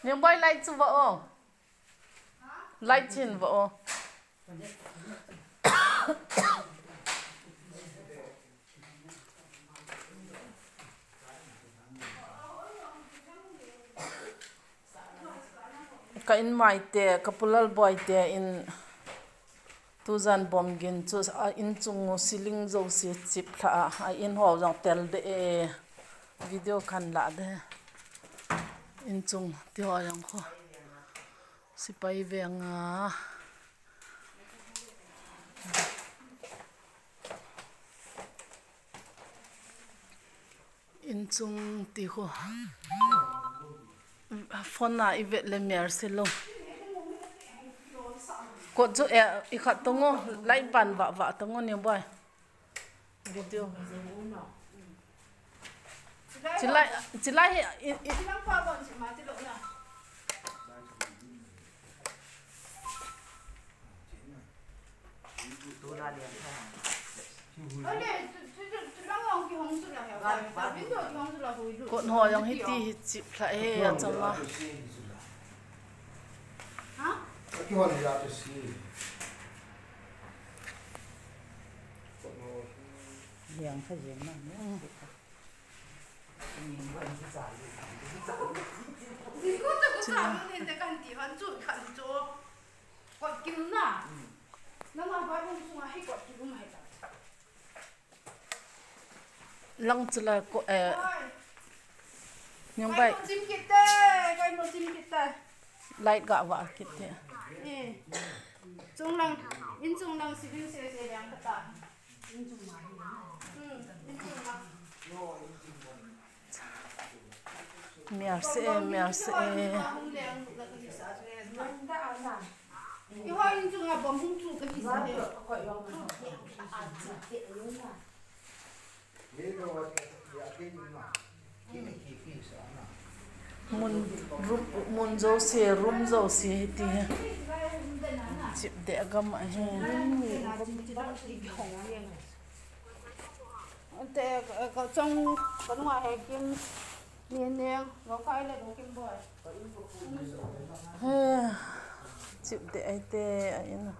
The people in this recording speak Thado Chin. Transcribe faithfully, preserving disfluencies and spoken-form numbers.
Niang boy, light chu va o. Light chin va o. Ka in mai te, ka pulal boy te in tujan bom gin chu a in chung u ceiling jouse chip lha a, a in ho jong tel de e, video kan la de. In chung ti ho jong kho. Sipai veng a. In chung ti kho. Phone a i vet le mer se lo. Kot chu e, i khat tongo, light ban va va tongo ni boy. Video. Chilai, chilai hi, i, i. Kot ho jong hiti hi chip lha e, achama. Ha? Aki hon ya to si. Kot no. Yang kha jeng na ne. Kot kil na. Nang a ba bung sunga hi kot kil um hai ta. Lang chila ko, eh, Niang bai. Kai mo chim kit te, kai mo chim kit te. Light ga va kit te. Eh. Chung lang, in chung lang si bin se se yang kata. In chung ma hi. Hmm, in chung ma. Mial se, mial se. Mun, room, mun jouse, room jouse hiti hi. Chip de agam ahi. Ante, ka chong, ka nunga he kim, ni neng, lo kai le lo kim boy. He, chip de ai te, ai na.